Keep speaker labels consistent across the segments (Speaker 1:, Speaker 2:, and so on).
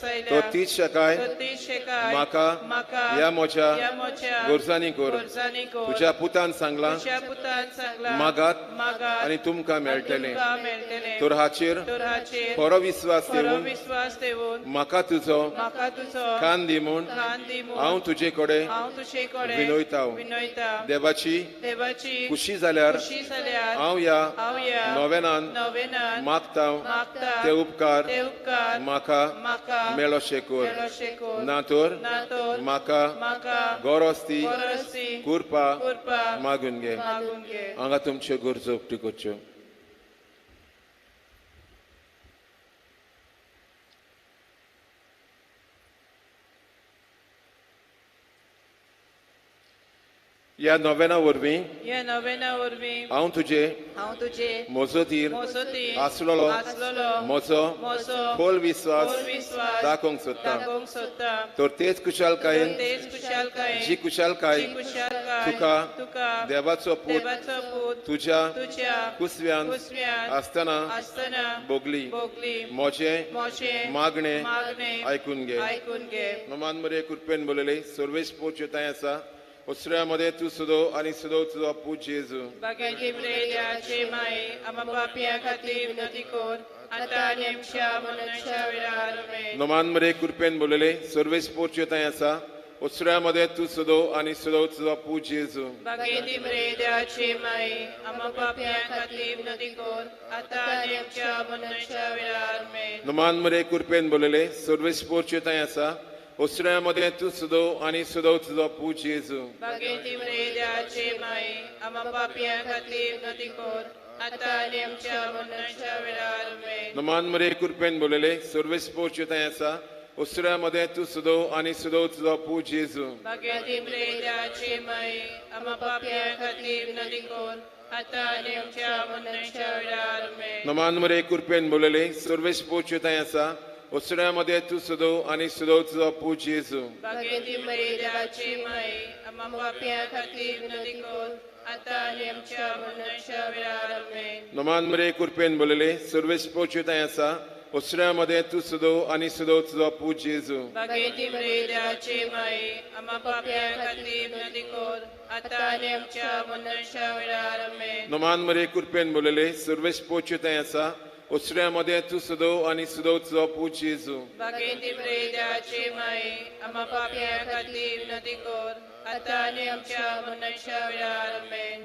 Speaker 1: तो तीच शकाय म्हाका ह्या म्हज्या गरजांनी कर. तुज्या पुतान सांगलां मागात आनी तुमकां मेळटलें. तर हाचेर खरो विस्वास देवून म्हाका तुजो कान दी म्हूण हांव तुजे कडेन विनयता. देवाची खुशी जाल्यार हांव ह्या नोवेनान मागता ते उपकार म्हाका मेळोशे कर. ना तर म्हाका गरज ती कृपा मागून घे. हांगा तुमच्यो गरजो उक्त्यो करच्यो. ह्या नोवेना वरवीं हांव तुजे मजतीर आसलेलो म्हजो खोल विस्वास दाखोवंक सोदता. तर तेच कुशालकायेन जी कुशालकाय तुका देवाचो पूत तुज्या कुसव्यान आसतना भोगली म्हजें मागणें आयकून घे. नमान मरे कृपेन बोलले सर्वेश पोच थंय आसा ओसऱ्या मध्ये तूं सदो आनी सदो तुजो पूत जेजू. नमान मरे कृपेन बोलले सर्वेश पोच थंय आसा ओसऱ्या मध्ये तूं सदो आनी सदो तुजो पूत जेजू. नमान मरे कृपेन बोलले सर्वेश पोच थंय आसा ओसऱ्या मध्ये तूं सदो आनी सदो तुजो पूत जेजू. नमान मरे कृपेन बोलले सर्वेश पोच थंय आसा ओसऱ्या मध्ये तूं सदो आनी सदो तुजो पूत जेजू. नमान मरे कृपेन बोलले सर्वेश पोच थंय आसा ओसऱ्या मध्ये तूं सदो आनी सदो तुजो पूत जेजू. नमान मरे कृपेन बोलले सर्वेश पोच थंय आसा ओसऱ्या मध्ये तूं सदो आनी सदो तुजो पूत जेजू. नमान मरे कृपेन बोलले सर्वेश पोच थंय आसा ओसऱ्या मध्ये तूं सदो आनी सदो तुजो पूत जेजू.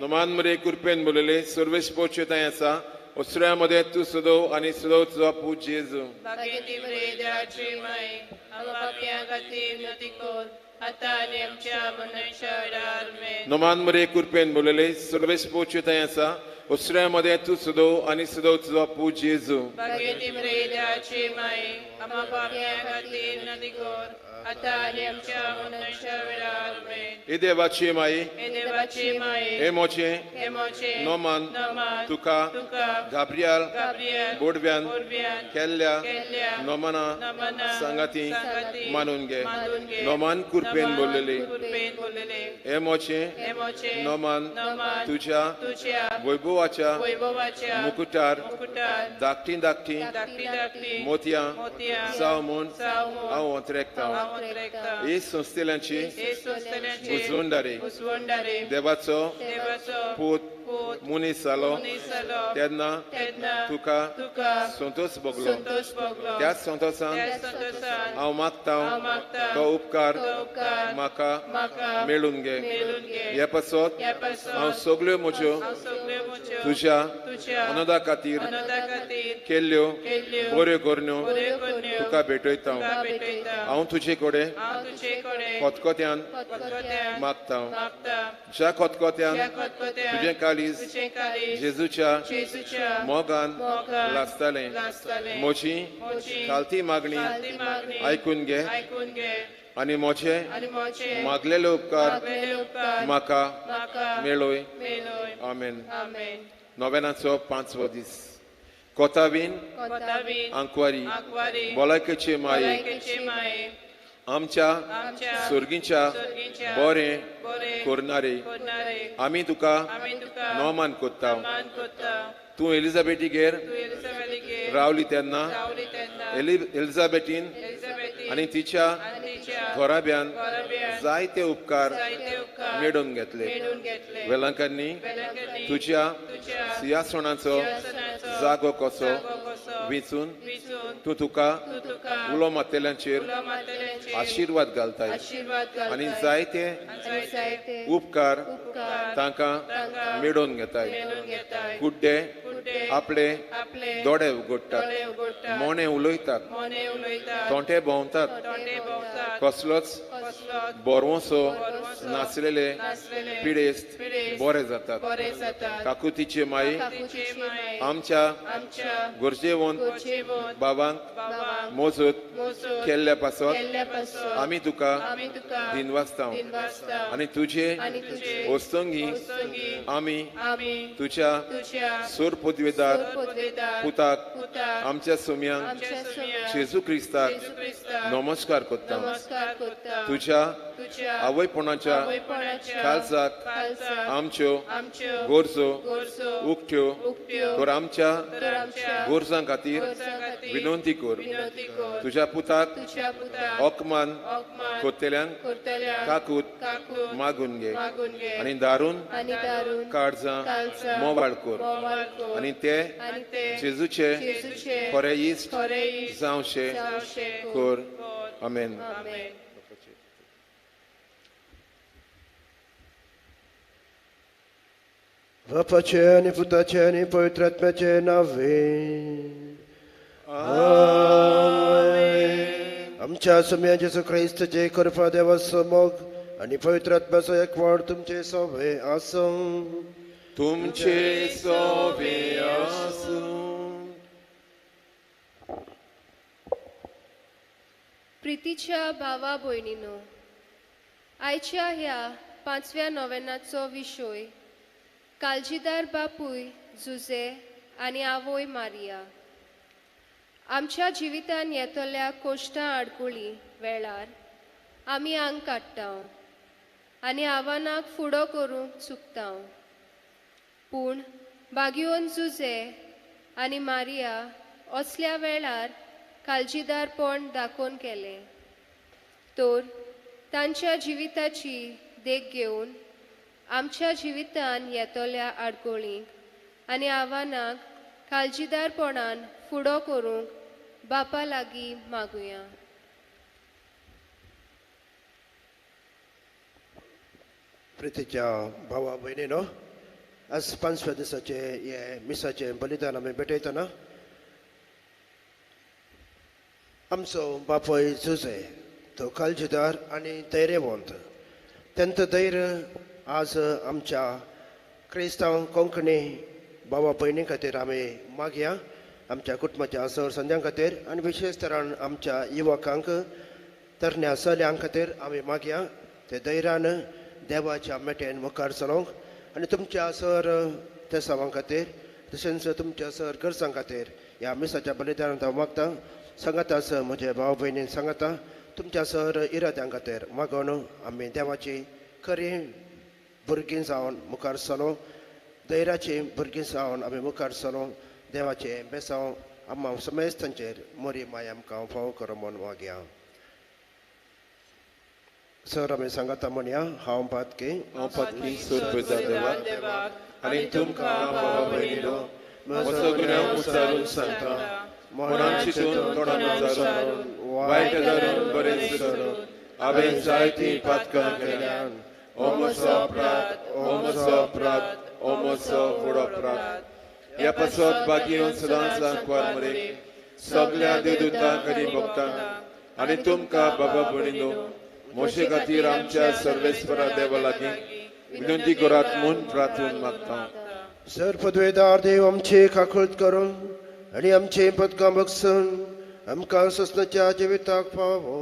Speaker 1: नमान मरे कृपेन बोलले सर्वेश पोच थंय आसा ओसऱ्या मध्ये तूं सदो आनी सदो तुजो पूत जेजू. नमान मरे कृपेन बोलले सर्वेश पोच थंय आसा ओसऱ्या मध्ये तूं सदो आनी सदो तुजो पूत जेजू. हे देवाची माई हे मोचे नोमान तुका गाब्रियल बोडव्यान केल्ल्या नोमाना सांगाती मानून घे. नोमान कृपेन बोललेले हे मोचे नोमान तुझ्या वैभवाच्या मुकुटार धाकटी धाकटी मोतयां जावं म्हूण हांव ओंतरेकता. हे संस्थेल्यांची बुजवणदारी देवाचो पूत मनीस जालो तेन्ना तुका संतोष भोगलो. त्याच संतोषान हांव मागता तो उपकार म्हाका मेळून घे. हे पासत हांव सगल्यो म्हज्यो तुज्या अनदा खातीर केल्ल्यो बऱ्यो करण्यो तुका भेटयता. हांव तुजे कडेन खतखत्यान मागता. ज्या खतखत्यान तुजें काळीज जेजूच्या मोगान लासतालें म्हजी खालती मागणी आयकून घे आनी म्हजे मागलेले उपकार म्हाका मेळय. आमेन. नोवेनाचो 5वो दीस. कोतावीन आंकवारी भलायकेचे माये आमच्या सर्गीच्या बरें करणारे आमी तुका नोमान कोत्ता. तूं एलिझाबेटीगेर रावली तेन्ना एलिझाबेटीन आनी तिच्या घराब्यान जायते उपकार मेळोवन घेतले. वेलंकांनी तुज्या सिंहासनाचो जागो कसो वेंचून तूं तुका उलो मारतल्यांचेर आशिर्वाद घालताय आनी जायते उपकार तांकां मेळोवन घेताय. कुड्डे आपले दोळे उगडटात, मोने उलयतात, तोंटे भोंवतात, कसलोच बरवसो नासलेले पिडेस्त बरे जातात. काकुतीचे माई आमच्या गरजेवंत बाबांक मोजत केल्ल्या पासत आमी तुका दिनवासता आनी तुजे वस्तंगी आमी तुज्या सोर पदवेदार पुताक आमच्या सोम्यांक जेजू क्रिस्ताक नमस्कार करता. तुज्या आवयपणाच्या काळजाक आमच्यो गरजो उक्त्यो तर आमच्या गरजां खातीर विनंती कर. तुज्या पुताक अपमान करतल्यांक काकूत मागून घे आनी दारून काळजां मोवाळ कर आनी ते जेजूचे खरे इश्ट जावशे कर. आमेन.
Speaker 2: बापाचे आनी पुताचे आनी पवित्र आत्म्याचे नावे आमेन. आमच्या सोम्या जेजू क्रिस्ताचे कृपा देवाचो मोग आनी पवित्र आत्म्याचो एकवट तुमचे सोवे आसूं.
Speaker 1: तुमचे सोवे आसूं.
Speaker 3: प्रितीच्या भावा भयणीनो, आयच्या ह्या पांचव्या नोवेनाचो विशय काळजीदार बापूय जुझे आनी आवय मारिया. आमच्या जिवितान येतल्या कोश्टां आडकुळी वेळार आमी आंग काडटा आनी आव्हानाक फुडो करूंक चुकता, पूण बागयोन जुझे आनी मारिया असल्या वेळार काळजीदारपण दाखोवन केलें. तर तांच्या जिविताची देख घेवन आमच्या जिवितान येतल्या आडकोळींक आनी आव्हानाक काळजीदारपणान फुडो करूंक बापा लागीं मागुया.
Speaker 2: प्रितीच्या भावा भयणीनो, आज पांचव्या दिसाचे हे मिसाचे बलिदान आमी भेटयतना आमचो बापूय जुझे तो काळजीदार आनी धैर्यवंत, तेंचो धैर्य आज आमच्या क्रिस्तांव कोंकणी भावा भयणी खातीर आमी मागया, आमच्या कुटुंबाच्या सर संद्यां खातीर आनी विशेश तरान आमच्या युवकांक तरण्या चलयां खातीर आमी मागया ते धैर्यान देवाच्या मेटेन मुखार चलोवंक आनी तुमच्या सर तेसावां खातीर तशेंच तुमच्या सर गरजां खातीर ह्या मिसाच्या बलिदानांत हांव मागता. सांगाताच म्हजे भाव भयणीन सांगाता तुमच्या सर इराद्यां खातीर मागून आमी देवाची खरी भुरगीं जावन मुखार चलो, धैर्याची भुरगीं जावन आमी मुखार चलो. देवाचें बेसांव आम्हा समेस्तांचेर मोरी माय आमकां फावो करो म्हूण मागया. सर आमी सांगाता म्हणया, हांव पातकी
Speaker 1: हांव पातकी सोर देवाक आनी तुमकां बाबा भयणीनो म्हजो गुन्यांव उचारून सांगता, मनान चिंतून तोंडान उचारून वायट धरून बरें चिंतून हांवें जायतीं पातकां केल्यान. ओ म्हजो अपराध, ओ म्हजो अपराध, ओ म्हजो व्हड अपराध. ह्या पासत बागयोन सदांच आंकवार मरे सगल्या देवदूतांक आनी भक्तांक आनी तुमकां बाबा भयणीनो म्हजे खातीर आमच्या सर्वेस्परा देवा लागीं विनंती करात म्हूण प्रार्थून मागता.
Speaker 2: सर पदवेदार देव आमची काकूत करून आनी आमची पदकां बगसून आमकां सोसनाच्या जिविताक पावो.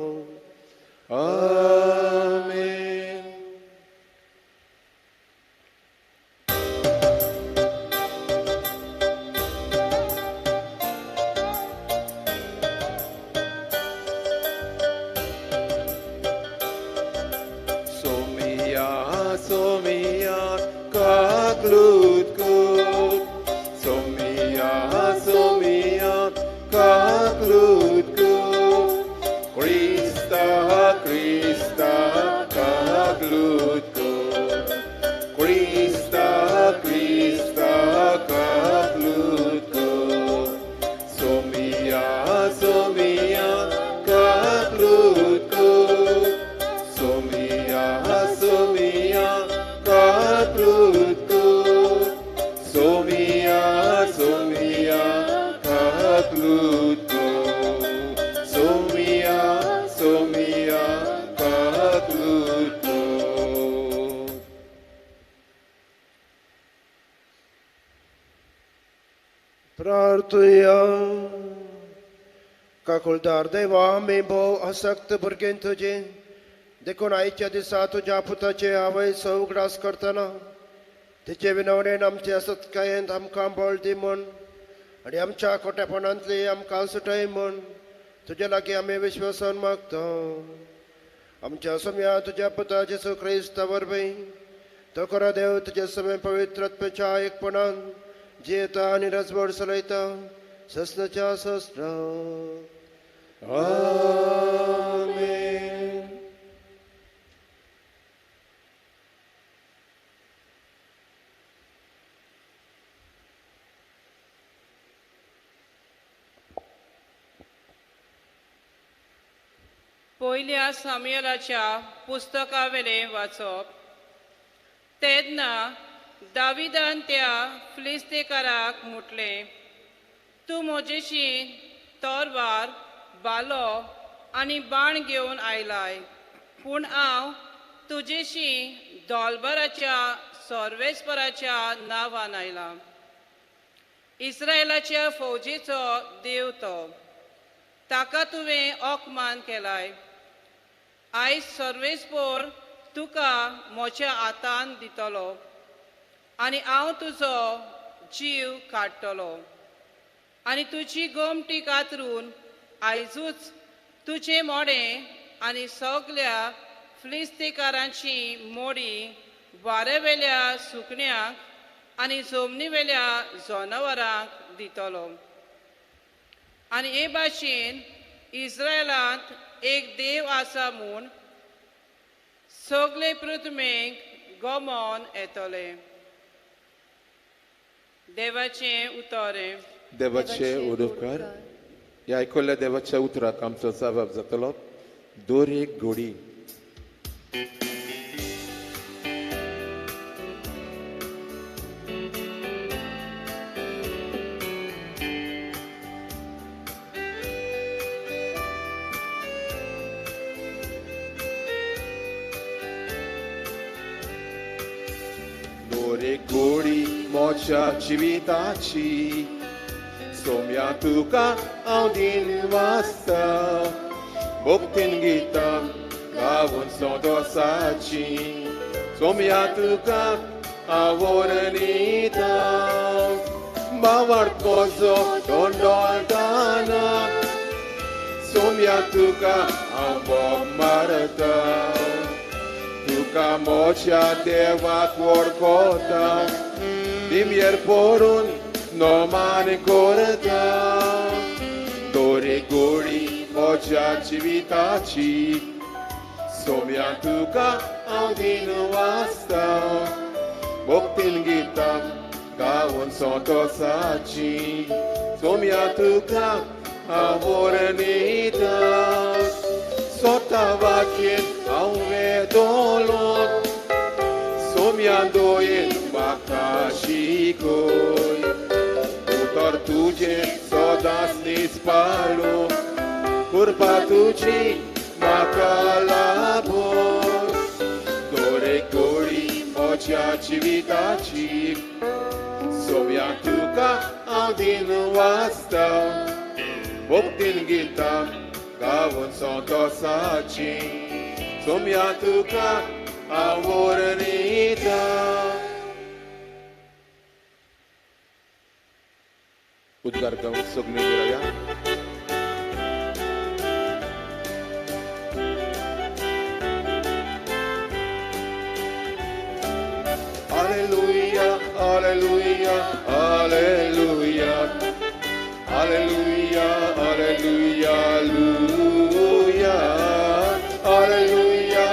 Speaker 1: आमेन. सोमिया सोमिया काकलूत कूत, सोमिया सोमिया काकलूत कूत, क्रिस्तांव Krista kaklut ko Krista Krista kaklut ko Somia Somia kaklut ko Somia Somia kaklut ko Somia Somia kaklut ko Somia Somia kaklut ko.
Speaker 2: प्रार्थुया. काकुळदार देवा, आमी भोव आसक्त भुरगें तुजें, देखून आयच्या दिसा तुज्या पुताचे आवयचो उगडास करतना तिचे विनवणेन आमचे असत्कायेंत आमकां बळ दी म्हूण आनी आमच्या खोटेपणांतली आमकां सुटय म्हूण तुजे लागीं आमी विश्वासान मागता. आमच्या सम्या तुज्या पुता जेसू क्रिस्ता वरवीं तो खरो देव तुजे समे पवित्रत्वाच्या एकपणान जियेता आनी रजवड चलयता ससनाच्या ससना.
Speaker 1: आमेन.
Speaker 4: पयल्या सामुएलाच्या पुस्तकावेलें वाचप. तेन्ना दाविदान त्या फिलिस्तेकाराक म्हटलें, तूं म्हजेशी तोरवार बालो आनी बाण घेवन आयलाय, पूण हांव तुजेशी दोलबराच्या सर्वेस्पराच्या नांवान आयलां. इस्रायलाच्या फौजेचो देव तो, ताका तुवें अपमान केलाय. आयज सर्वेस्पोर तुका म्हज्या हातान दितलो आनी हांव तुजो जीव काडटलो आनी तुजी गोमटी कातरून आयजूच तुजें मोडें आनी सगल्या फिलिस्तेकारांची मोडी वाऱ्यावेल्या सुकण्यांक आनी जमनीवेल्या जनावरांक दितलो. आनी हे भाशेन इस्रायलांत एक देव आसा म्हूण सगळे पृथ्वीक गमोन येतले. देवाचें उतर.
Speaker 1: देवाचे उपकार. ह्या आयकल्ल्या देवाच्या उतराक आमचो जबाब जातलो दर एक घोडी. दोरे गोडी मोच्या जिविताची सोम्या तुका हांव दिन वाचता भक्तीन गितां गावन संतोसाची सोम्या तुका हांव वरणिता बावार्थ म्हजो दोंडोळटाना सोम्या तुका हांव बोब मारता तुका म्हज्या देवाक वळखता दिमयेर पडून नोमान करता दोरे गोडी म्हज्या जिविताची सोम्या तुका हांव दिन वाचता भक्तीन गितां गावन संतोसाची सोम्या तुका हांव वरणिता सोता वाक्येन हांव वेतलो सोम्या दोयेन म्हाका शिकय उतर तुजें सदांच निस्पालो कृपा तुजी म्हाका लाभो दोरे गोडी म्हज्या जिविताची सोम्या तुका हांव दिन वाचता भक्तीन गितां गावन संतोसाची सोम्या तुका हांव वरणिता. उद्गार गावन सगळीं मेळया. Alleluia, alleluia, alleluia, alleluia, alleluia, alleluia, alleluia,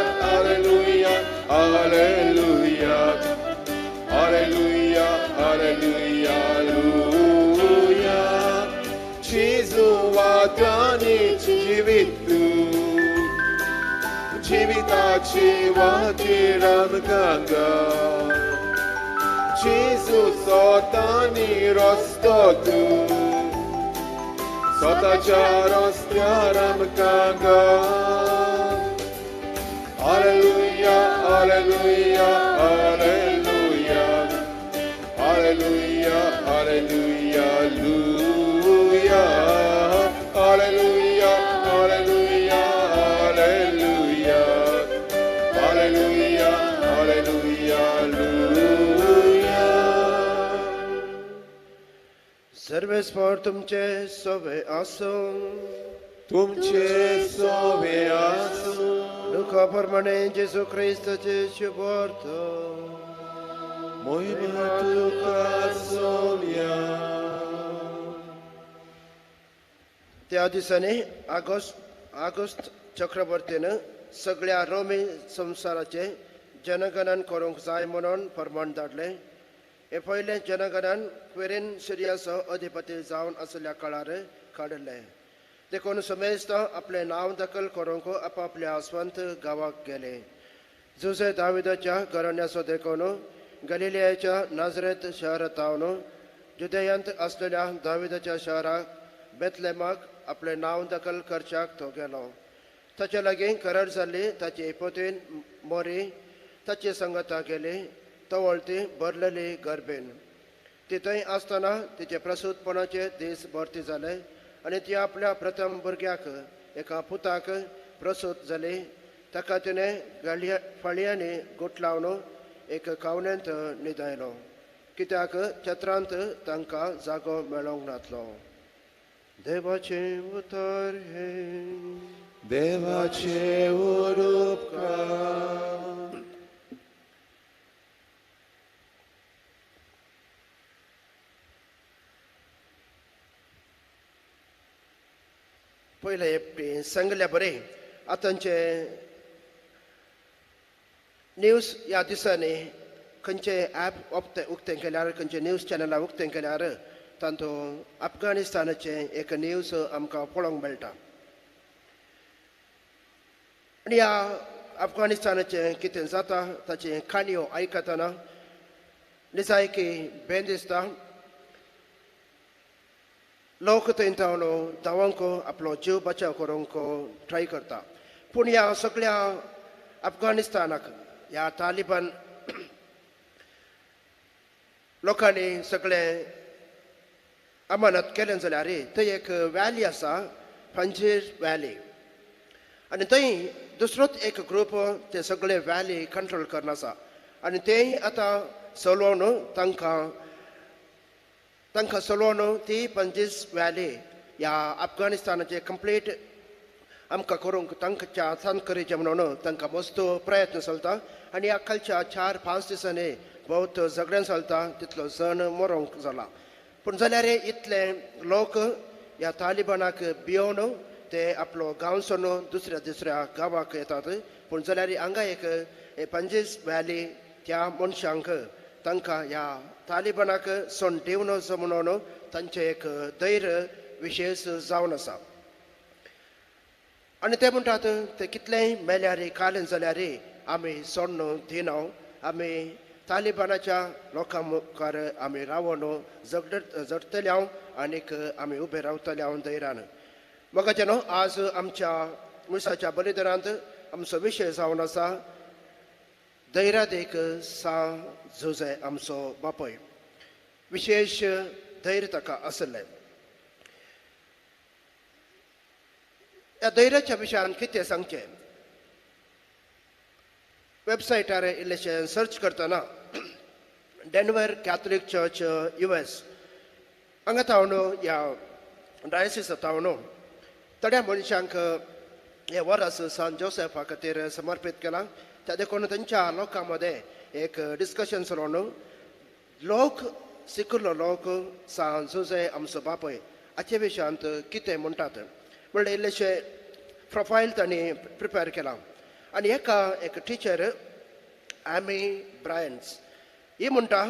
Speaker 1: देवाची वातीर आमकां घाल. जेजू स्वतानी रस्तो तूं, स्वताच्या रस्त्यार आमकां घाल. Alleluia, alleluia, alleluia, alleluia, alleluia, alleluia, alleluia, alleluia, alleluia, alleluia, alleluia, alleluia.
Speaker 2: सर्वेस्पर तुमचे सवे आसूं.
Speaker 1: तुमचे सवे आसूं.
Speaker 2: लुका प्रमाणे जेजू क्रिस्ताचे शुभवार्त.
Speaker 1: मोहिमा तुका सोम्या.
Speaker 2: त्या दिसांनी आगोस्त चक्रवर्तीन सगळ्या रोमी संवसाराचें जनगणन करूंक जाय म्हणून फर्मान धाडलें. हें पयलें जनगणन क्वेरीन सिरियाचो अधिपती जावन आशिल्ल्या काळार काडिल्लें. देखून समेस्त आपलें नांव दखल करूंक आपापल्या आसवंत गांवाक गेले. जुजे दाविदाच्या घराण्याचो देखून गलिलियाच्या नाजरेत शहरांत जुदयांत आसलेल्या दाविदाच्या शहराक बेतलेमाक आपलें नांव दखल करच्याक तो गेलो. ताचे लागीं करार जाल्ली ताची पोतीन मोरी ताची संगता गेली. तवळ ती भरलेली गर्भेन. ती थंय आसतना तिचे प्रसूतपणाचे दीस भरती जाले आनी ती आपल्या प्रथम भुरग्याक एका पुताक प्रसूत जाली. ताका तिणें गाळया फाळयांनी गुठलावन एक कावण्यांत न्हिदायलो, कित्याक छत्रांत तांकां जागो मेळोंक नातलो. देवाचें उतर हें.
Speaker 1: देवाचें उपकार.
Speaker 2: पयले एकटी सांगल्या बरें आतांचे न्यूज ह्या दिसांनी खंयचे ॲप उक्तें केल्यार, खंयचे न्यूज चॅनलां उक्तें केल्यार तातूंत अफगाणिस्तानाचें एक न्यूज आमकां पळोवंक मेळटा. आनी ह्या अफगाणिस्तानाचें कितें जाता ताची काणयो आयकतना निजायकी बेन दिसता. लोक थंय धांवन धांवंक आपलो जीव बचाव करूंक ट्राय करता. पूण ह्या सगळ्या अफगाणिस्तानाक ह्या तालिबान लोकांनी सगळें अमानत केलें जाल्यार थंय एक व्हॅली आसा, पंजीर व्हॅली, आनी थंय दुसरोच एक ग्रूप ते सगळे व्हॅली कंट्रोल करून आसा आनी तेय आतां चलोवन तांकां चलोवन ती पंजीस व्हॅली ह्या अफगाणिस्तानाचे कंप्लीट आमकां करूंक तांकां हातान करीचें म्हणून तांकां मस्त प्रयत्न चलता. आनी ह्या कालच्या 4-5 दिसांनी बहुत झगडें चलता, तितलो जण मरोंक जाला. पूण जाल्यार इतले लोक ह्या तालिबानाक भियोवन ते आपलो गांव सोडून दुसऱ्या दुसऱ्या गांवाक येतात. पूण जाल्यार हांगा एक पंजीस व्हॅली त्या मनशांक तांकां ह्या तालिबानाक सोण दिवन म्हणून तांचें एक धैर्य विशेश जावन आसा. आनी ते म्हणटात ते कितलेंय मेल्यार कालें जाल्यार आमी सोडून दिना, आमी तालिबानाच्या लोकां मुखार आमी रावन झगडटले हांव आनीक आमी उबे रावतले हांव धैर्यान. मोगाचे न्हू आज आमच्या मिसाच्या बलिदानांत आमचो विशय जावन आसा धैर्यादेक सा जुजे आमचो बापूय. विशेश धैर्य ताका आसलें. ह्या धैर्याच्या विशयान कितें सांगचें, वेबसायटार इल्लेशें सर्च करतना डेनवर कॅथलीक चर्च US हांगा थावन ह्या डायसिसा थावन थोड्या मनशांक हें वरस सान जोसेफा खातीर समर्पीत केलां. त्या देखून तांच्या लोकां मदें एक डिस्कशन चलोवन लोक शिकिल्लो लोक सान जुजे आमचो बापूय हाचे विशयांत कितें म्हणटात म्हणल्यार इल्लेशें प्रोफायल तांणी प्रिपेर केलां. आनी एका एक टिचर एमी ब्रायन्स ही म्हणटा,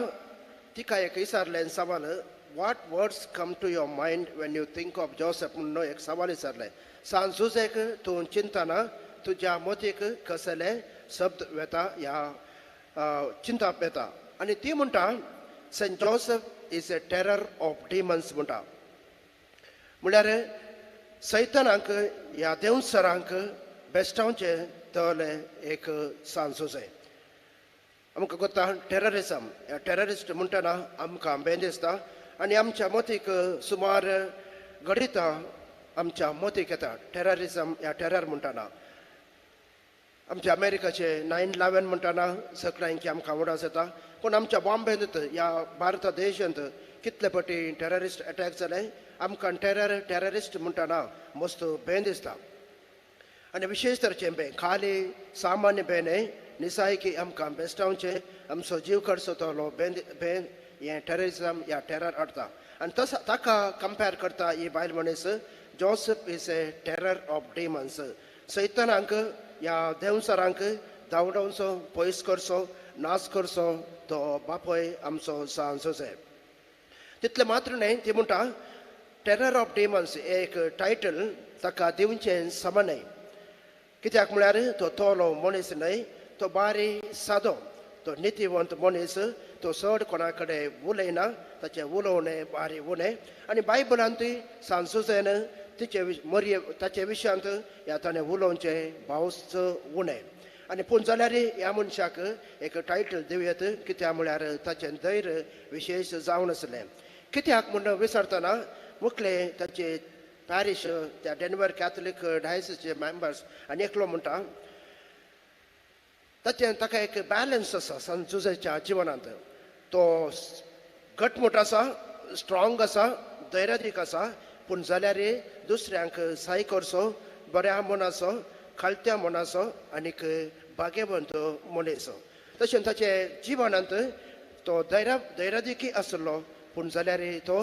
Speaker 2: तिका एक विचारलें सवाल, what words come to your mind when you think of Joseph म्हणून एक सवाल विचारलें. सान जुजेक तूं चिंतना तुज्या मोतीक कसले शब्द वेता ह्या चिंताप येता. आनी ती म्हणटा Saint Joseph is a terror of demons म्हणटा. म्हणल्यार सैतानांक ह्या देवसरांक बेस्टावचें तले एक सांजोसे. आमकां कोत्ता टेररिजम, टेररिस्ट म्हणटना आमकां बें दिसता आनी आमच्या मतीक सुमार घडितां आमच्या मतीक येता टेररिजम ह्या टेरर म्हणटना. आमच्या अमेरिकाचे 9/11 म्हणटना सगळ्यांकी आमकां उडास येता, पूण आमच्या बॉम्बेंत ह्या भारत देशांत कितले पटी टेररिस्ट अटॅक जाले आमकां टेररिस्ट म्हणटना मस्त बें दिसता. आनी विशेश तरेचें बें खाली सामान्य बें न्हय, निसायकी आमकां बेस्टावचें आमचो जीव खर्चो तलो बें बें हें टेररिजम ह्या टेरर हाडटा. आनी तसो ताका कंपेर करता ही बायल मनीस, Joseph is a terror of demons. सैतानांक ह्या देवसरांक धांवडावचो, पयस करचो, नाश करचो तो बापूय आमचो सांजोसे. तितलें मात्र न्हय, ती म्हणटा टेरर ऑफ डिमन्स एक टायटल ताका दिवचें समा न्हय. कित्याक म्हळ्यार तो तोलो मनीस न्हय, तो बारी सादो, तो नितीवंत मनीस, तो चड कोणा कडेन उलयना, ताचें उलोवणें बारी उणें. आनी बायबलांतूय सांजोसेन तिचे मरये ताचे विशयांत ह्या ताणें उलोवचें भावच उणें. आनी पूण जाल्यार ह्या मनशाक एक टायटल दिवयेत, कित्याक म्हळ्यार ताचें धैर्य विशेश जावन आसलें. कित्याक म्हूण विचारतना मुखले ताचे पॅरिश त्या डेनवर कॅथलीक डायसीचे मेंबर्स आनी एकलो म्हणटा ताचें ताका एक बॅलन्स आसा सांजुजेच्या जिवनांत. तो घटमूट आसा, स्ट्रॉंग आसा, धैर्यादीक आसा, पूण जाल्यार दुसऱ्यांक साय करचो, बऱ्या मनाचो, खालत्या मनाचो आनीक भाग्यवंत मनीस. तशें ताचे जिवनांत तो धैर्यादिकी आसलो, पूण जाल्यार तो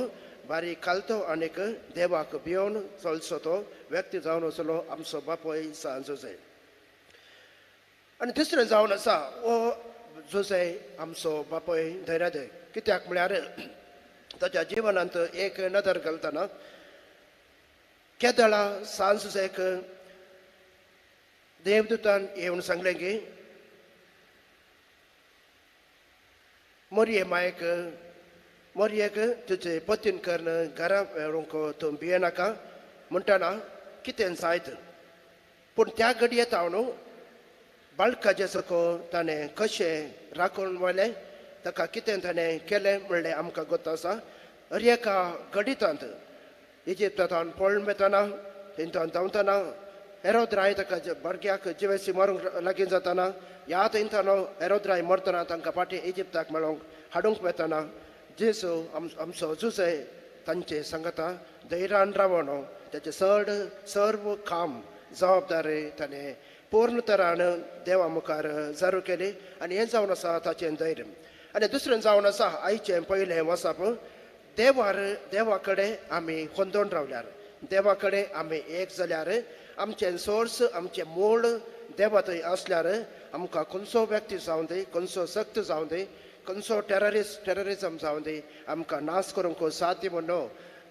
Speaker 2: बारीक खालतो आनीक देवाक भियोवन चलचो तो व्यक्ती जावन आसलो आमचो बापूय सांजोसे. आनी तिसरें जावन आसा हो जुजे आमचो बापूय धैर्यादीक. कित्याक म्हळ्यार ताच्या जिवनांत एक नदर घालतना केदळा सांजुजेक देवदूतान येवन सांगलें की मोरये मायक मोरयेक तुजे पतीन करून घरा व्हरूंक तूं भियेनाका म्हणटना कितें जायत. पूण त्या घडये तावन बाळकाचे सको ताणें कशें राखून व्हेलें, ताका कितें ताणें केलें म्हणलें आमकां गोत आसा. हर एका घडितांत इजिप्तांत पळून वतना, थंयच्यान धांवतना, हेरोद राय ताका भुरग्याक जिवेसी मारूंक लागीं जातना, ह्या थंयच्यान हेरोद राय मरतना तांकां फाटीं इजिप्ताक मेळोवंक हाडूंक वतना जेजू आमचो जुजे तांचे सांगता धैर्यान रावण ताचें चड सर्व काम जबाबदारी ताणें पूर्ण तरान देवा मुखार जारू केली. आनी हें जावन आसा ताचें धैर्य. आनी दुसरें जावन आसा आयचें पयलें वचप देवार देवा कडेन आमी खोंदोवन रावल्यार, देवा कडेन आमी एक जाल्यार, आमचें सोर्स आमचें मूळ देवा थंय आसल्यार आमकां खंयचो व्यक्ती जावं दी, खंयचो शक्त जावं दी, खंयचो टेररिजम जावं दी, आमकां नाश करूंक साध्य म्हणून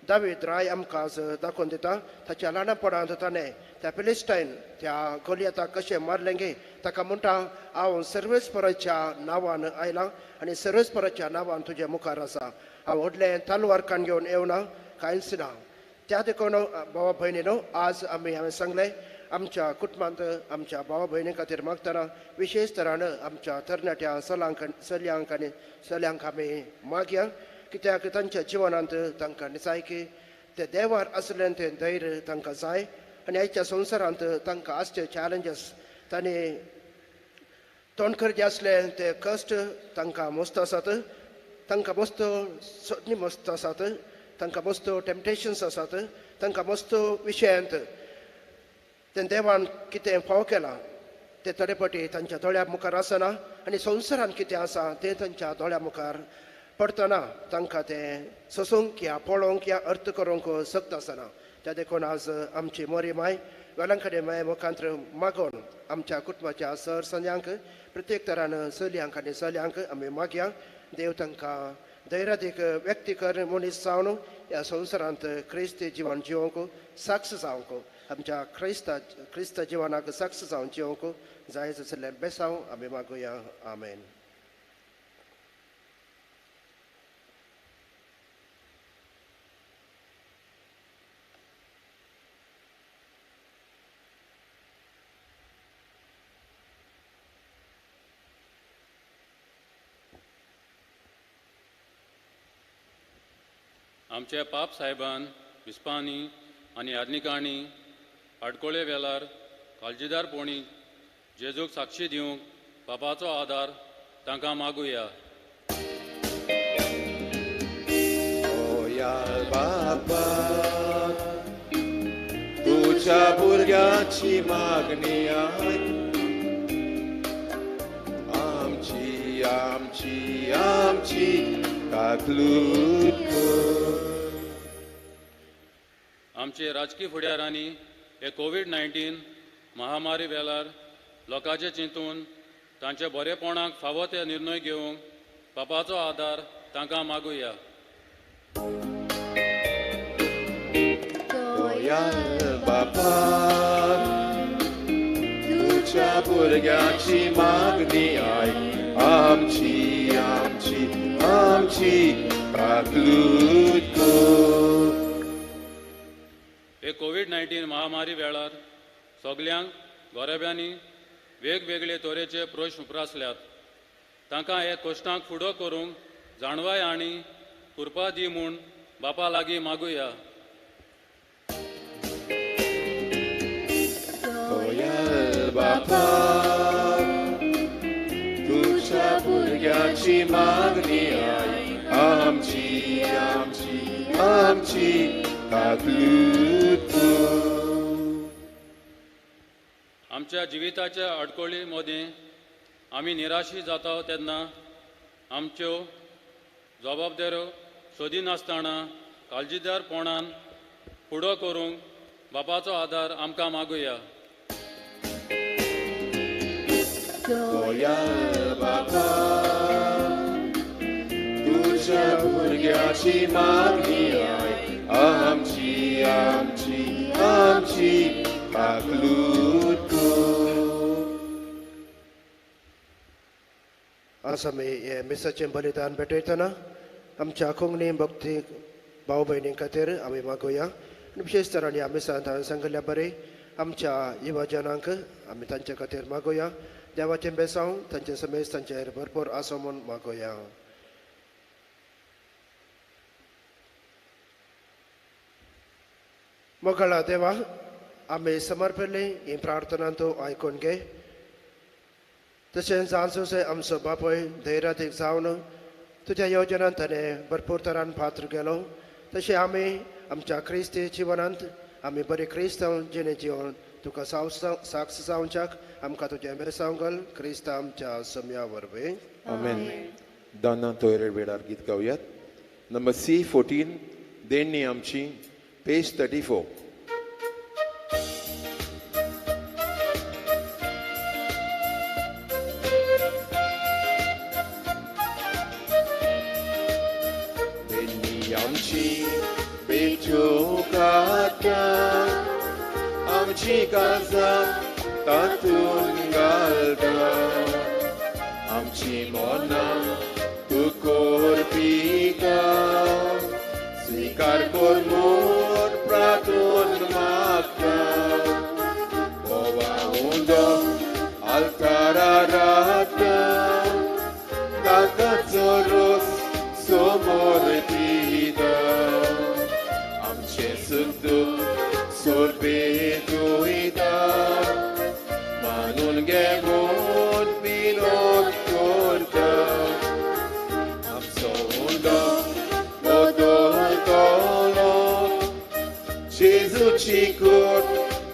Speaker 2: दावीद राय आमकां आज दाखोवन दिता. ताच्या ल्हानपणांत ताणें त्या फिलिस्टायन त्या गोलियताक कशें मारलें गे, ताका म्हणटा हांव सर्वेस्पराच्या नांवान आयलां आनी सर्वेस्पराच्या नांवान तुज्या मुखार आसा, हांव व्हडलें तलवार कान घेवन येवना, कांयच ना. त्या देखून भावा भयणीनो आज आमी हांवें सांगलें आमच्या कुटुंबांत आमच्या भावा भयणी खातीर मागतना विशेश तरान आमच्या तरणाट्या चलांक चलयांक आनी चल्यांक आमी मागया, कित्याक तांच्या जिवनांत तांकां निसायकी ते देवार आसलें तें धैर्य तांकां जाय. आनी आयच्या संवसारांत तांकां आसचे चॅलेंजीस तांणी तोंड करचे आसले ते कश्ट तांकां मस्त आसात, तांकां मस्त सगळीं मस्त आसात, तांकां मस्त टेम्पटेशन्स आसात, तांकां मस्त विशयांत तें देवान कितें फाव केलां तें थोडे फावटी तांच्या दोळ्या मुखार आसना आनी संवसारांत कितें आसा तें तांच्या दोळ्या मुखार पडटना तांकां तें सोसूंक या पळोवंक या अर्थ करूंक शक्त आसना. त्या देखून आज आमची मोरी माय वेलांकडी माय मुखांत्र मागोवन आमच्या कुटुंबाच्या सर संज्यांक प्रत्येक तरान चलयांक आनी चल्यांक आमी मागया देव तांकां धैर्यादीक व्यक्ती कर मनीस जावन ह्या संवसारांत क्रिस्ती जिवन जिवंक साक्ष जावंक. आमच्या क्रिस्ता क्रिस्त जिवनाक साक्ष जावन जिवंक जाय आशिल्लें बेसांव आमी मागुया. आमेन.
Speaker 5: आमच्या पाप साहेबान बिस्पांनी आनी याज्ञिकांनी आडकोळे वेळार काळजीदारपणी जेजूक साक्षी दिवंक बापाचो आदार तांकां मागुया.
Speaker 1: बापा तुझ्या भुरग्याची मागणी आमची आमची आमची काकलूट.
Speaker 5: आमचे राजकी फुडारांनी हे कोवीड-19 महामारी वेळार लोकांचे चिंतून तांचे बरेपणाक फावो ते निर्णय घेवंक बापाचो आदार तांकां मागुया.
Speaker 1: बापा तुझ्या भुरग्याची मागणी आयक आमची आमची आमची काकलूट.
Speaker 5: हे कोवीड-19 महामारी वेळार सगल्यांक गोरेब्यांनी वेगवेगळे तरेचे प्रश्न उप्रासल्यात. तांकां हे कश्टांक फुडो करूंक जाणवाय आनी कृपा दी म्हूण बापा लागीं मागुया.
Speaker 1: बापा तुझ्या भुरग्याची मागणी आयक आमची आमची आमची काकलूट.
Speaker 5: आमच्या जिविताच्या अडकळी मदीं आमी निराशी जाता तेन्ना आमच्यो जबाबदाऱ्यो सोदिनासतना काळजीदारपणान फुडो करूंक बापाचो आदार आमकां मागुया.
Speaker 1: बापा तुझ्या भुरग्याची मागणी आयक आमची आमची आमची काकलूट.
Speaker 2: आज आमी हे मिसाचें बलिदान भेटयतना आमच्या कोंकणी भक्ती भाव भयणी खातीर आमी मागुया आनी विशेश तरान ह्या मिसांत हांवें सांगिल्ल्या बरें आमच्या युवाजनांक आमी तांचे खातीर मागुया. देवाचें बेसांव तांचे समेज तांचेर भरपूर आसो म्हूण मागुया. मोगाळा देवा आमी समर्पिल्ली ही प्रार्थना तूं आयकून घे. तशेंच आजूच आमचो बापूय धैर्यादीक जावन तुज्या योजनांत ताणें भरपूर तरान पात्र केलो तशें आमी आमच्या क्रिस्ती जिवनांत आमी बरी क्रिस्तांव जिणे जिवन तुका साक्ष जावच्याक आमकां तुजें बेसांव घाल क्रिस्तांव आमच्या सम्या वरवीं.
Speaker 1: आमेन. दाना तोयरे वेळार गीत गावयात. नंबर C14 देणणी आमची, पेज 34. देणणी आमची बेचोकात्या आमची काजा तातून घालता आमची मनां तूं कोरपिता स्वीकार कर म्हूण प्रार्थून मागता गोवा उदक आल्तारा राखता ताकाचो रोस समोर पिता आमचें सुख दुख सोरपेतुयता मानून घे म्हूण विनोद करता आमचो उदक बदलतलो जेजूची कोट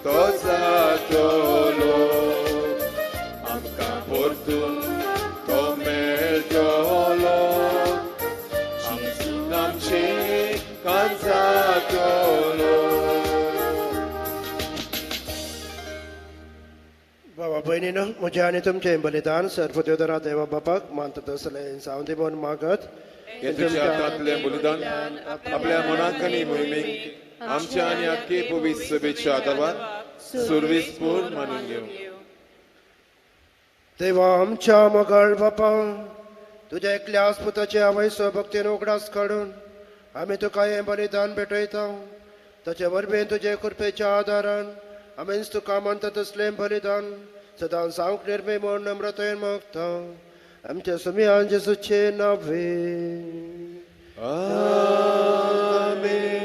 Speaker 1: तो जातलो आमकां परतून तो मेळटलो आमचें कांजातलो.
Speaker 2: बाबा भयणीनो म्हजें आनी तुमचें बलिदान सर्वदेवदरा देवा बापाक मानता तसलें जावं दी म्हूण मागत.
Speaker 1: हे तुज्या हातांतलें बलिदान आपल्या मनाक आनी मोहिमेक आमच्या आनी आख्खे पवित्र सभेच्या आदावान सुर्वेसपूर मानून घेवं.
Speaker 2: देवा आमच्या मोगाळ बापा, तुज्या एकल्या आस्पुताचे आवयसो भक्तीन उगडास काडून आमी तुका हें बलिदान भेटयता. ताचे वरवीं तुजे कृपेच्या आदारान आमीच तुका मानता तसलें बलिदान सदां जावंक निर्मी म्हूण नम्रतायेन मागता. आमच्या सुमयान जेजूचे नावे.
Speaker 1: आमेन.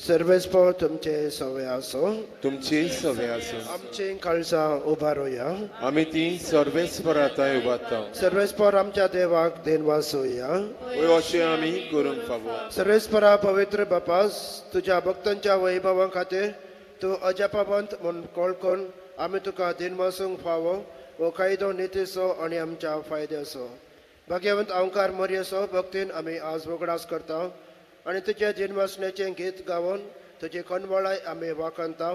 Speaker 2: सर्वेस्पोर तुमचे सवे आसो.
Speaker 1: तुमची सवे आसूं.
Speaker 2: आमची काळजां उबारोया.
Speaker 1: आमी ती सर्वेस्पराताय उबारता.
Speaker 2: सर्वेस्पोर आमच्या देवाक देनवासोया.
Speaker 1: वय अशें आमी करूंक फावो.
Speaker 2: सर्वेस्परा पवित्र बापास, तुज्या भक्तांच्या वैभवा खातीर तूं अजापावंत म्हूण कळकून आमी तुका दिनवासूंक फावो. हो कायदो नितीचो आनी आमच्या फायद्याचो. भाग्यवंत अंकार मोरयेचो भक्तीन आमी आज उगडास करता आनी तुज्या दिनवासण्याचें गीत गावन तुजी कनवळाय आमी वाखणता.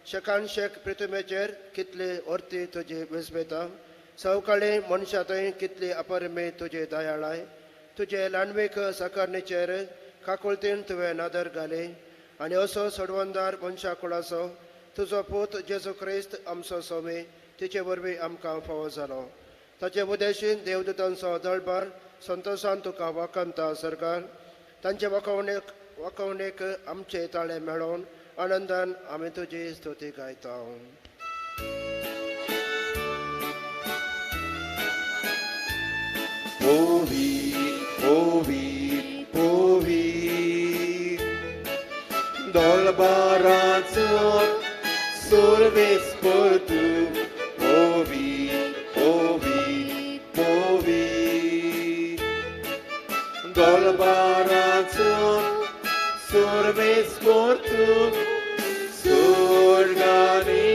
Speaker 2: शेकान शेक पृथ्वीचेर कितली अर्ती तुजी विस्मेता, सवकाळी मनशा थंय कितली अपरमे तुजी दयाळाय. तुजे ल्हानवीक साकारणीचेर काकुळतीन तुवें नदर घाली आनी असो सोडवणदार मनशा कुळाचो तुजो पूत जेजू क्रिस्त आमचो स्वामी तिचे वरवीं आमकां फावो जालो. ताचे उदेशीन देवदूतांचो दळभार संतोशान तुका वाखणता सरकार. तांचे वाखवणेक आमचे ताळे मेळोवन आनंदान आमी तुजी स्तुती गायता.
Speaker 1: पवीत पवीत पवीत दलबाराचो सुर्वेस्पर तूं. पवीत पवीत पवीत दलबाराचो सुर्वेस्पर तूं. सुर्गांनी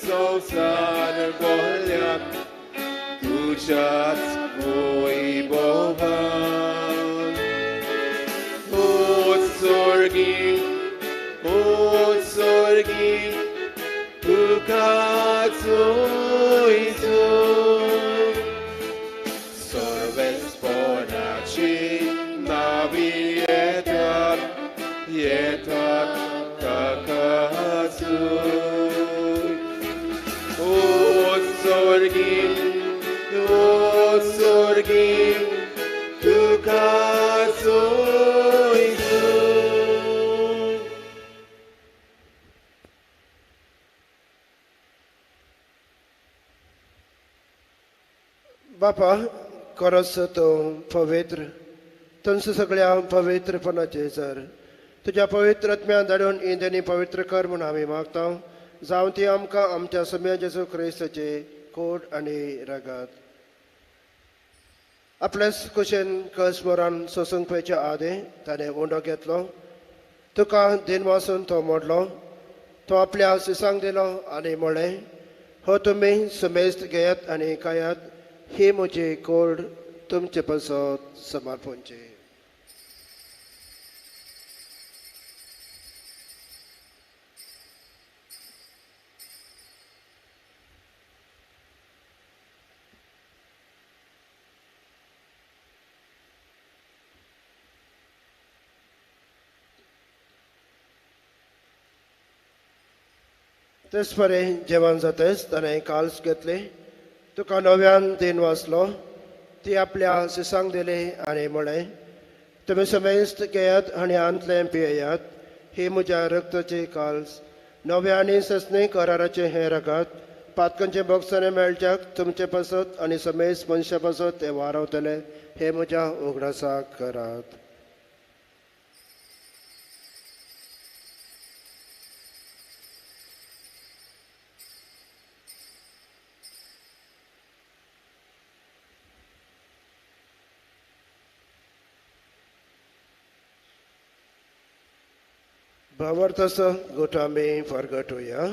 Speaker 1: संवसार भरल्यात तुज्याच वैभवान. उत्सर्गी उत्सर्गी तुका चोयचो. सर्वेस्पराची नावी येतात येतात ताका चोय. उत्सर्गी उत्सर्गी तुका चोयचो.
Speaker 2: बापा, खरोच तूं पवित्र, तुमच्या सगळ्या पवित्रपणाचे सर तुज्या पवित्र आत्म्यान धाडून इंद्रियांनी पवित्र कर म्हूण आमी मागता. जावं ती आमकां आमच्या सम्या जेजू क्रिस्ताचे कोड आनी रगत. आपलेच कुशेन कस मरण सोसूंक पळयच्या आदीं ताणें उंडो घेतलो, तुका दिनवासून तो मोडलो, तो आपल्या सिसांक दिलो आनी म्हळें, हो तुमी सुमेस्त घेयात आनी खायात, ही म्हजी कोड तुमचे पासत समर्पणची. तेच परे जेवण जातेच ताणें काल्स घेतली, तुका नव्यान दिन वाचलो, ती आपल्या सिसांक दिली आनी म्हळें, तुमी समेस्त घेयात आनी आंतलें पियेयात, ही म्हज्या रक्ताची काल्स, नव्या आनी ससनी कराराचें हें रगत पातकांचें भोगसणें मेळच्याक तुमचे पासत आनी समेस्त मनशा पासत तें वारवतलें, हें म्हज्या उगडासाक करात. भावार्थाचो गोठ आमी फरगटुया.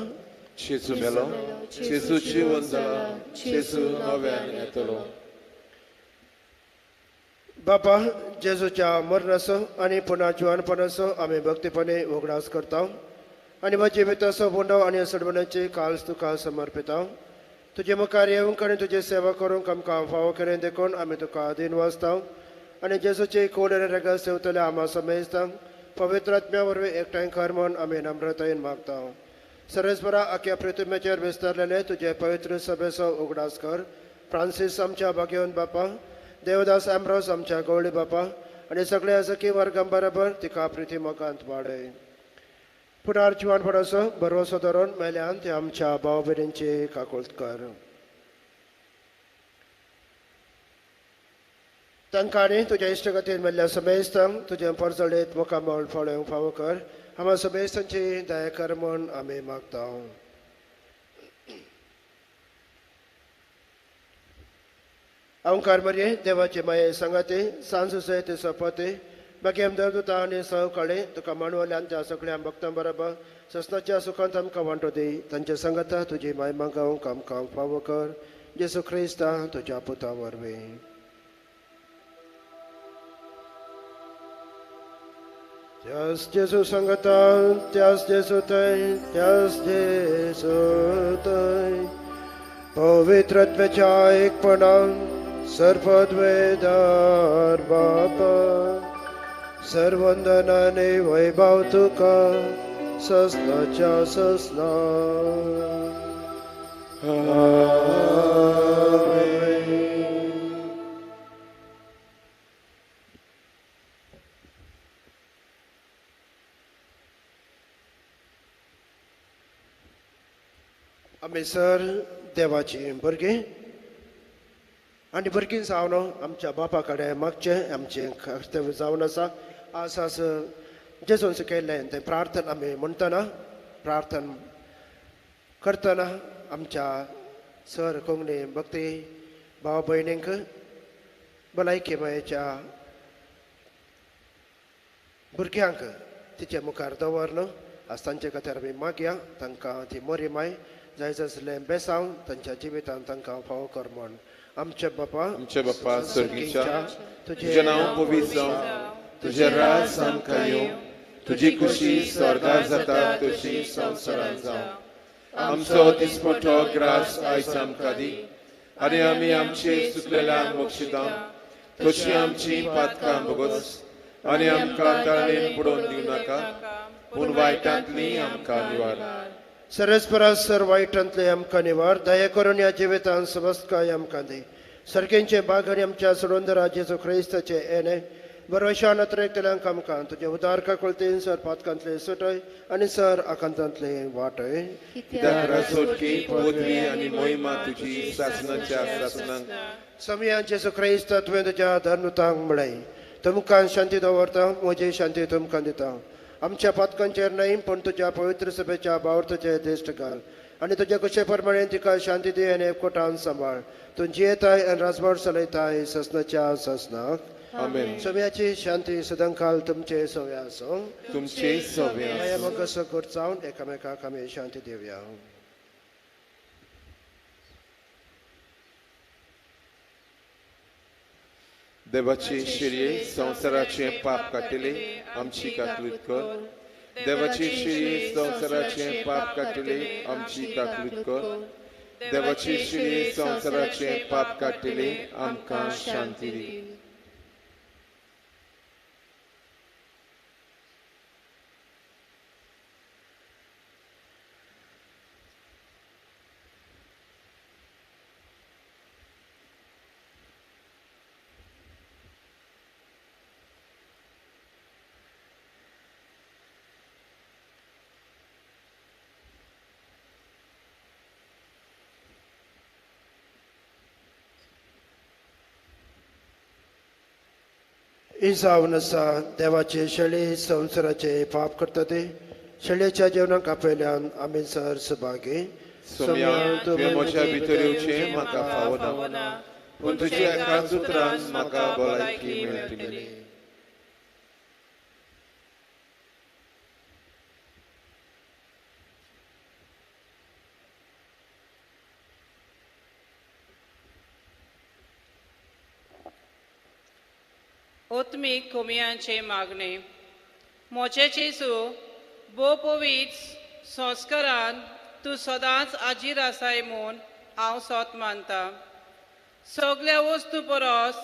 Speaker 1: जेजू मेलो, जेजू जिवन जाला, जेजू नव्यान येतलो.
Speaker 2: बापा, जेजूच्या मरणाचो आनी पुन्हा जिवनपणाचो आमी भक्तीपणे उगडास करता आनी म्हज्या जिविताचो उंडो आनी सडवण्याची काल्स तुका समर्पिता. तुजे मुखार येवंक आनी तुजी सेवा करूंक आमकां फावो केलें देखून आमी तुका अधीन वाचता आनी जेजूची कोड आनी रगत सेवतले आमा समेजता. पवित्र आत्म्या वरवीं एकठांय कर म्हूण आमी नम्रतायेन मागता. सरस्परा आख्या पृथ्वीचेर विस्तारलेले तुजे पवित्र सभेचो उगडास कर. फ्रांसीस आमच्या भाग्यवंत बापा, देवदास एम्ब्रोस आमच्या गवळी बापा आनी सगळ्या सखी वर्गां बरोबर तिका प्रिती मोगांत वाडय. पुनर्जिवनपणाचो भरवसो धरून मेल्यान ते आमच्या भाव भयणींची काकूळट कर. तांकां आनी तुज्या इश्टगतीन मेल्ल्या समेस्तांक तुजें परजळीत मुखामळ फळोवंक फावो कर. आमच्या समेस्तांची दया कर म्हूण आमी मागता. अंकार मरये देवाचे माये सांगाते सांजू ते सोपते बाकी आमदार दुता आनी सहकाळे तुका मांडवल्यान त्या सगळ्या भक्तां बरोबर ससनाच्या सुखांत आमकां वांटो दी. तांचे सांगाता तुजी माय मागावंक आमकां फावो कर. जेजू क्रिस्ता तुज्या पुता वरवीं. त्यास जेजू सांगता, त्यास जेजू थंय, त्यास जेजू थंय पवित्रत्वाच्या एकपणान सर्वद्वेदार बापा सर्वंदनाने वैभव तुका ससनाच्या ससना. आमी सर देवाची भुरगीं आनी भुरगीं जावन आमच्या बापा कडेन मागचें आमचें कर्तव्य जावन आसा. आस आस जेजून शिकयल्लें तें प्रार्थना आमी म्हणटना प्रार्थना करतना आमच्या सर कोंकणी भक्ती भाव भयणींक भलायकी मायेच्या भुरग्यांक तिचे मुखार दवरन आज तांचे खातीर आमी मागया. तांकां ती मोरी माय जाय आसलें बेसांव तांच्या जिवितांत तांकां फावो कर म्हूण. आमचे बापा,
Speaker 1: आमचे बापा स्वर्गीच्या, तुजें नांव पवित्र जावं, तुजें राज आमकां येवं, तुजी खुशी स्वर्गार जाता तशी संवसारांत जावं. आमचो दिसपटो ग्रास आयज आमकां दी आनी आमी आमचे चुकलेल्यांक बक्षिता तशी आमची पातकां भोगस आनी आमकां ताळेन बुडोवन दिवं नाका, पूण वायटांतली आमकां निवार.
Speaker 2: सरस्परा सर वायटांतले आमकां निवार. दया करून ह्या जिवितांत समस्तकाय आमकां दी. सारकेंचे बाग आनी आमच्या सोडून जेजू क्रिस्ताचे येणे बरोशान अत्रेकतल्यांक आमकां तुजे उदार काकुळतीन सर पातकांतले सुटय आनी सर आकांतांतले वाटय.
Speaker 1: कित्याक राजवटकी पदवी आनी मोहिमा तुजी सासणाच्या सासणाक.
Speaker 2: समया जेजू क्रिस्त तुवें तुज्या धर्मतांक म्हळें, तुमकां शांती दवरता, म्हजी शांती तुमकां दिता. आमच्या पातकांचेर न्हय पूण तुज्या पवित्र सभेच्या भावार्थाचेर दिश्ट घाल आनी तुज्या कुशे प्रमाणे तिका शांती दी आनी एकवटान सांबाळ. तूं जियेताय आनी राजभार चलयताय ससनाच्या ससनाक.
Speaker 1: आमेन.
Speaker 2: सव्याची शांती सदांकाल तुमचे सव्या आसूं.
Speaker 1: तुमचे सव्या
Speaker 2: माया मोगाचो घट जावन एकामेकाक आमी शांती दिवया.
Speaker 1: देवाची शिरये संवसाराचे पाप काडटले आमची काकलूत कर. देवाची शिरये संवसाराचे पाप काडटले आमची काकलूत कर. देवाची शिरये संवसाराचे पाप काडटले आमकां शांती दी.
Speaker 2: जावन आसा देवाचे शेळी संवसाराचे पाप करता ते शेळयेच्या जेवणाक आपयल्यान आमी सर सभागी.
Speaker 1: सोम्या, तुवें म्हज्या भितर येवचें म्हाका फावना, पूण तुज्या एकाच उतरान म्हाका भलायकी मेळटली.
Speaker 4: आत्मीक कोमियांचे मागणे. म्हजे जेजू भोव पवित्र संस्कारान तूं सदांच आजीर आसाय म्हूण हांव सोत मानता. सगल्या वस्तू परस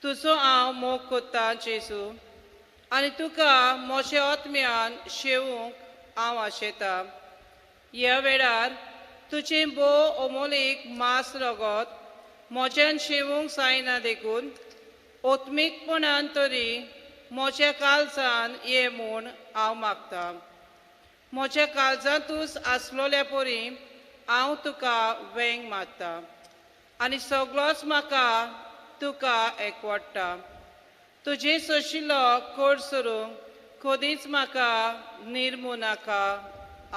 Speaker 4: तुजो हांव मोग कोत्ता जेजू आनी तुका म्हज्या आत्म्यान शेवूंक हांव आशेता. ह्या वेळार तुजें भोव अमोलीक मांस रगत म्हज्यान शेवूंक जायना देखून आत्मीकपणान तरी म्हज्या काळजान ये म्हूण हांव मागता. म्हज्या काळजांतूच आसलोल्या परी हांव तुका वेंग मारता आनी सगळोच म्हाका तुका एकवडटा. तुजें सोशिल्लो कोड सरूंक कदींच म्हाका निर्मू नाका.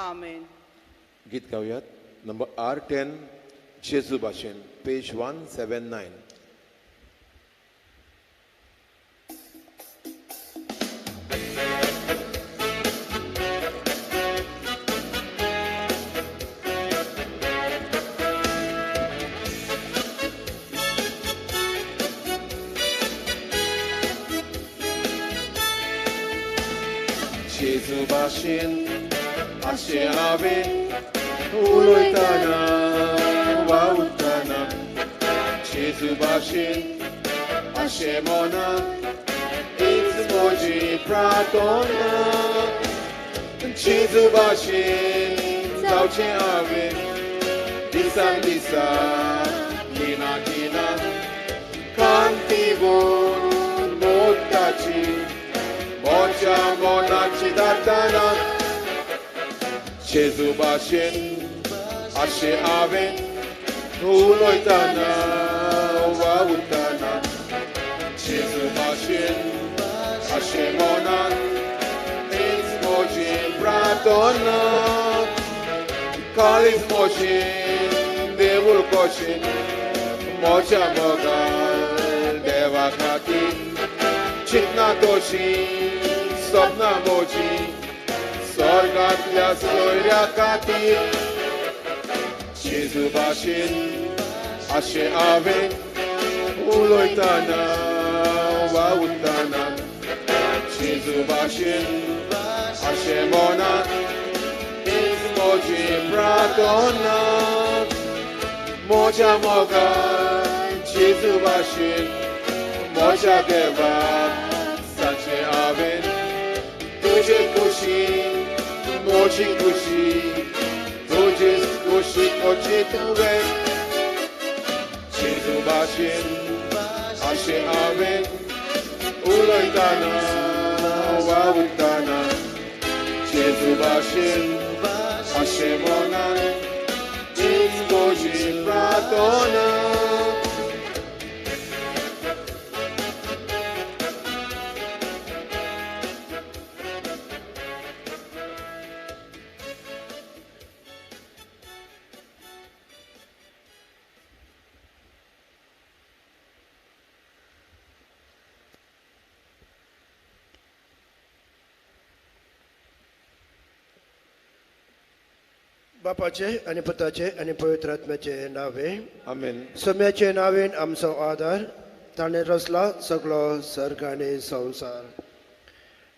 Speaker 4: आमेन.
Speaker 1: गीत गावयात नंबर R10 जेजू भाशेन, पेज 179. जेजू भाशेन अशें हांवें उलयतना वावुरतना, जेजू भाशेन अशें मनान हीच म्हजी प्रार्थना. जेजू भाशेन जावचें हांवें दिसान दिसा खिणा खिणा, कांती गुण मोगताची म्हज्या मनाची दाताना. जेजू भाशेन अशें हांवें उलयतना वावुरतना, जेजू भाशेन अशें मनान हीच म्हजी प्रार्थना. काळीज म्हजें देवूळ कशें म्हज्या मोगान देवा खातीर, चिंतना तशी सपनां म्हजी स्वर्गांतल्या सोयऱ्या खातीर. जेजू भाशेन अशें हांवें उलयतना वावुरतना, जेजू भाशेन अशें मनान हीच म्हजी प्रार्थना. म्हज्या मोगान जेजू भाशेन म्हज्या देवाक सांगचें हांवें, तुजे खुशी म्हजी खुशी, तुजेच खुशी खोशी तुवें. जेजू भाशेन अशें हांवें उलयतना वावुरतना, जेजू भाशेन अशें मनान हीच म्हजी प्रार्थना.
Speaker 2: बापाचे आनी पुताचे आनी पवित्र आत्म्याचे नावे
Speaker 1: आमेन.
Speaker 2: सोम्याचे नावेन आमचो आदार, ताणें रचला सगळो सर्ग आनी संवसार.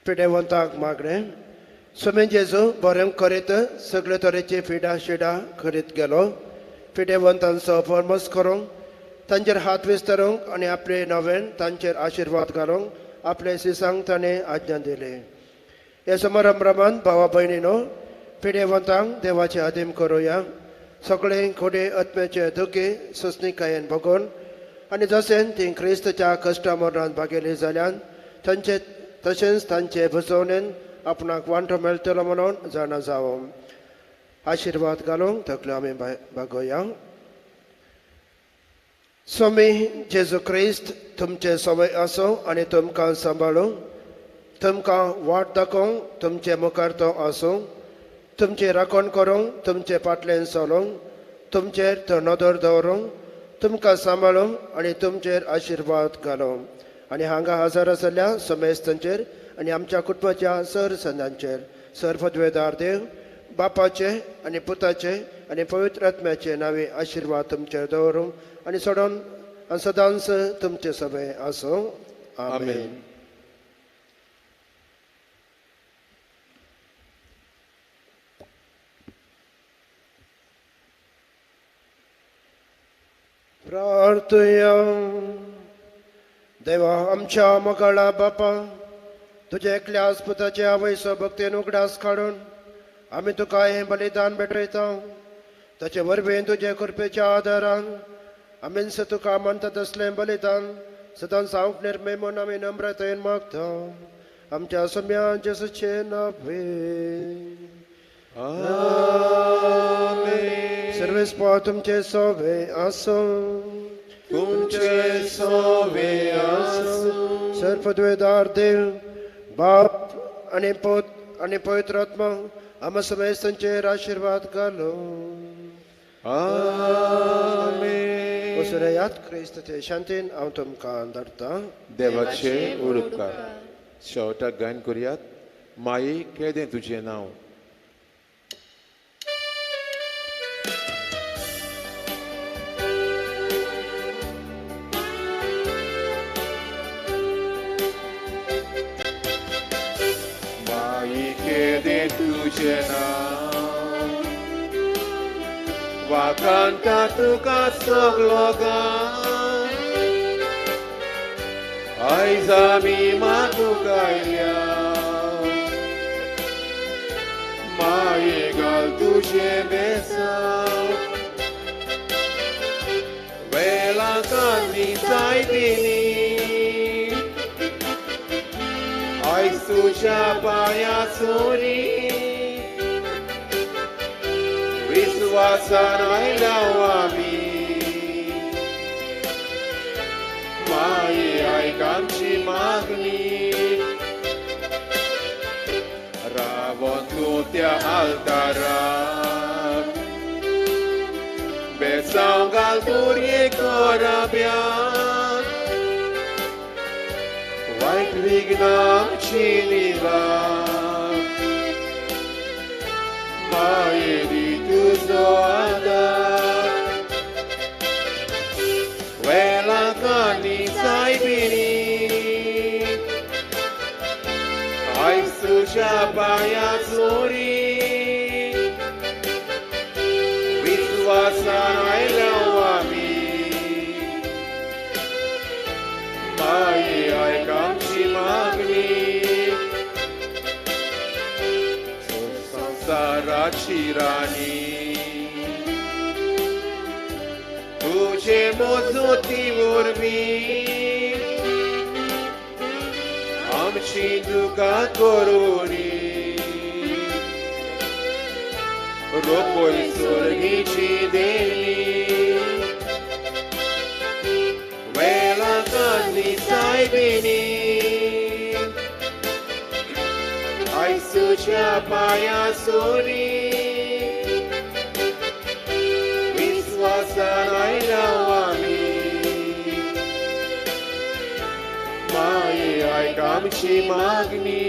Speaker 2: पिडेवंताक मागणें. सोमे जेजू बरें करीत सगळे तरेची फिडा शिडा करीत गेलो. पिडेवंतांचो फर्मस करूंक, तांचेर हात विस्तारूंक आनी आपले नवेन तांचेर आशिर्वाद घालूंक आपले सिसांक ताणें आज्ञा दिली. ह्या समारंभमान भावा भयणीनो पिडेवंतांक देवाचे आदीम करुया. सगळे खोडे आत्म्याचे दुखी सोंसणीकायेन भोगून आनी जशें ती क्रिस्तच्या कश्टा मरणांत भागेली जाल्यान तांचे तशेंच तांचे भुजवणेन आपणाक वांटो मेळटलो म्हणून जाणा जावं. आशिर्वाद घालूंक तकल्यो आमी भागोवया. स्वामी जेजू क्रिस्त तुमचे सवय आसूं आनी तुमकां सांबाळूं, तुमकां वाट दाखोवंक तुमचे मुखार तो आसूं, तुमची राखण करूंक तुमचे फाटल्यान चलोवंक, तुमचेर तो नदर दवरूंक, तुमकां सांबाळूंक आनी तुमचेर आशिर्वाद घालूंक. आनी हांगा हजर आसल्या समेस्तांचेर आनी आमच्या कुटुंबाच्या सर संदांचेर सर्वद्वेदार देव बापाचे आनी पुताचे आनी पवित्र आत्म्याचे नावे आशिर्वाद तुमचेर दवरूंक आनी सोडून आनी सदांच तुमचे सभे आसूं. आमेन. प्रार्थया. देवा आमच्या मोगाळा बापा, तुज्या एकल्या आस्पुताचे आवयचो भक्तीन उगडास काडून आमी तुका हें बलिदान भेटयता. ताचे वरवीं तुजे कृपेच्या आदारान आमीच तुका मानता तसलें बलिदान सदांच जावंक निर्मय म्हूण आमी नम्रतायेन मागता. आमच्या सम्या जेसूचें नांव.
Speaker 1: आमेन.
Speaker 2: सर्वेस्पोर तुमचे सोवे आसूं.
Speaker 1: तुमचे सोवे आसूं.
Speaker 2: सर्वपदवेदार देव बाप आनी पूत आनी पवित्र आत्मा आमा समेस्तांचेर आशिर्वाद घालो.
Speaker 1: आमेन.
Speaker 2: वसुरयात क्रिस्ताचे शांतीन हांव तुमकां धाडटा.
Speaker 1: देवाचे उपकार. शेवटाक गायन करुयात. माई केदें तुजें नांव. माई केदें तुजें नांव, वाखाणटा तुका सगलो गांव. आयज आमी मागूंक आयल्या, माये घाल तुजें बेसांव. वेळाकांनी सायबिणी आयज तुज्या पांया सोरी, विस्वासान आयल्या आमी. माये आयक आमची मागणी, रावोन तूं त्या आल्ताराक, बेसांव घाल दुरये कोराब्याक. वायट विघ्नां आमची निवार, माये दी तुजो आदार. वेळाकांनी सायबिणी आयज तुज्या पांया सोरी, विस्वासान आयल्या आमी. माये आयक आमची मागणी, संवसाराची राणी तुजे मोजोती वरवीं आमची दुकां करुणी. रोपय स्वर्गीची देणी, वेळाकांनी सायबिणी आयज तुज्या पांया सोरी, विस्वासान आयल्या आमी. माये आयक आमची मागणी.